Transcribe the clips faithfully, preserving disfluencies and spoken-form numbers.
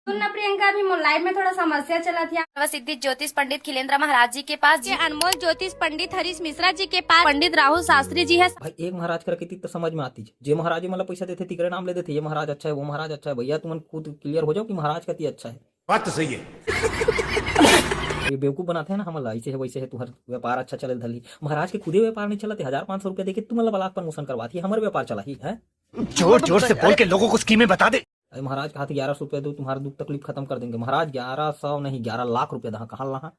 सुन ना प्रियंका, अभी मोर लाइफ में थोड़ा समस्या चलत हे। सिद्धि ज्योतिष पंडित खिलेंद्र महाराज जी के पास, ये अनमोल ज्योतिष पंडित हरीश मिश्रा जी के पास, पंडित राहुल शास्त्री जी हे। भाई, एक महाराज करा कहिती त समझ में आतिस, जे महाराज मन ला पैसा देथे, तिकरे नाम ले देथे, ये महाराज अच्छा है, वो महाराज अच्छा है। भैया, तुमन खुद क्लियर हो जाओ कि महाराज कति अच्छा है। बात तो सही है। ये बेवकूफ बनाथे ना हमन ला, ऐसे है, वैसे है, तुहर व्यापार अच्छा चले धरही। महाराज के खुदे व्यापार नहीं चलत हे, हजार पाँच सौ रुपया देके तुमन ला ब्लॉग प्रमोशन करवात हे, हमर व्यापार चला ही है। जोर जोर से बोल के लोगों को स्कीमें बता दे। अरे महाराज, कहा था ग्यारह सौ रुपया दो, तुम्हारा दुख तकलीफ खत्म कर देंगे। महाराज, ग्यारह सौ नहीं, ग्यारह लाख रुपया दहा, कहाँ लहा?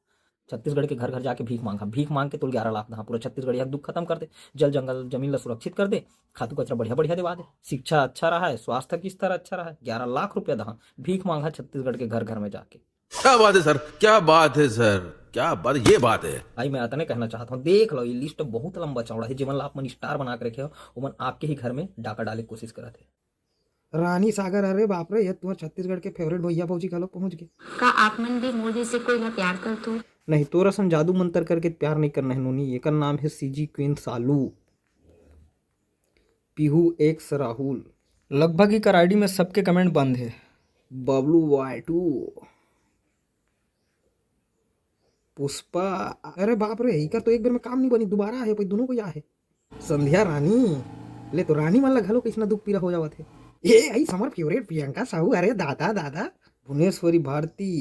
छत्तीसगढ़ के घर घर जाके भीख मांगा, भीख मांग के तोल ग्यारह लाख दहा, पूरा छत्तीसगढ़िया दुख खत्म कर दे, जल जंगल जमीन ला सुरक्षित कर दे, खातू कचरा बढ़िया बढ़िया देवा दे, शिक्षा अच्छा रहा है, स्वास्थ्य की स्तर अच्छा रहा है, ग्यारह लाख रुपया दहा, भीख मांगा छत्तीसगढ़ के घर घर में जाके। क्या बात है सर, क्या बात है सर, क्या बात, ये बात है। भाई, मैं अतने कहना चाहत हूँ, देख लो, ये लिस्ट बहुत लंबा चौड़ा है। जेमन ला आप मन स्टार बना के रखे हो, ओमन आपके ही घर में डाका डाले के कोशिश करत हे। रानी सागर, अरे बाप रे, ये तुम्हार छत्तीसगढ़ के फेवरेट भैया भौजी घलो पहुंच गए। का आप मन भी मोर जैसे कोई ला प्यार करथो? नहीं, तोर असन जादू मंतर करके प्यार नहीं करना है नोनी। एकर नाम है सीजी क्वीन सालू, पीहू एक्स राहुल। लगभग इकर आईडी में सबके कमेंट बंद है। बबलू वाई टू, पुष्पा, अरे बाप रे, इकर तो एक बेर में काम नहीं बनी, दोबारा है, भाई दोनों को या है। संध्या रानी, ले तो रानी मन ला घलो कइसना दुख पीरा हो जावत हे। ए, आई हमर फेवरेट प्रियंका साहू, अरे दादा, दादा, भुवनेश्वरी भारती,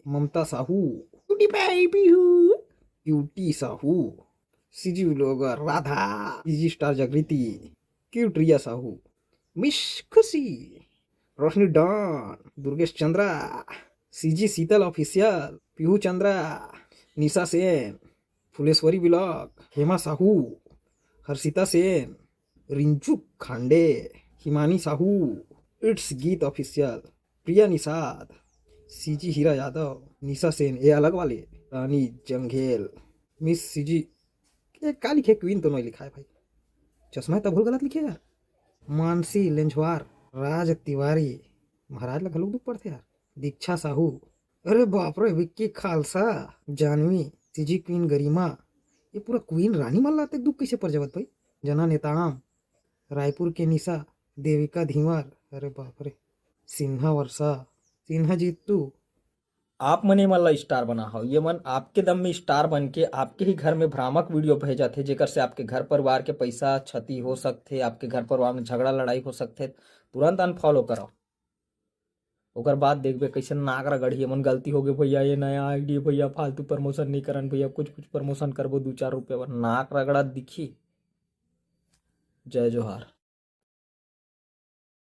ममता साहू, क्यूटी बेबी हूँ, cutie Sahu, CG vlogger Radha, CG star Jagriti, cute Riya Sahu, miss Khushi, Roshni don, Durgesh Chandra, CG Sheetal official, Pihu Chandra, Nisha Sen, Phuleshwari vlog, Hema Sahu, Harshita Sen, Rinju Khande, Himani Sahu, it's Geet official, Priya Nishad, CG Heera Yadav, Nisha Sen, ये अलग वाले, रानी जंघेल, मिस सीजी, ये का लिखे, क्वीन तो नहीं लिखा है भाई, चश्मा है तब भूल गलत लिखे यार। मानसी लेंझवार, राज तिवारी, महाराज ला घलोक दुख पड़थे यार। दीक्षा साहू, अरे बाप रे, विक्की खालसा, जानवी, सीजी क्वीन गरिमा, ये पूरा क्वीन रानी मन ला अतेक दुख कइसे पर जावत भाई? जना नेताम, रायपुर के निशा, देविका धीवर, अरे बाप रे, सिन्हा वर्षा, सिन्हा जीतू। आप मन ये मन ला स्टार बना हव, ये मन आपके दम में स्टार बन के आपके ही घर में भ्रामक वीडियो भेजत हे, जेकर से आपके घर परिवार के पैसा क्षति हो सकथे, आपके घर परिवार में झगड़ा लड़ाई हो सकथे, तुरंत अनफॉलो करव। ओकर बाद देखबे कइसे नाक रगड़ही, "ये मन गलती हो गए भैया, ये नया आईडी भैया, फालतू प्रमोशन नहीं करन भैया, कुछ कुछ प्रमोशन करबो दू चार रुपया बर।" नाक रगड़ा दिखी। जय जोहार।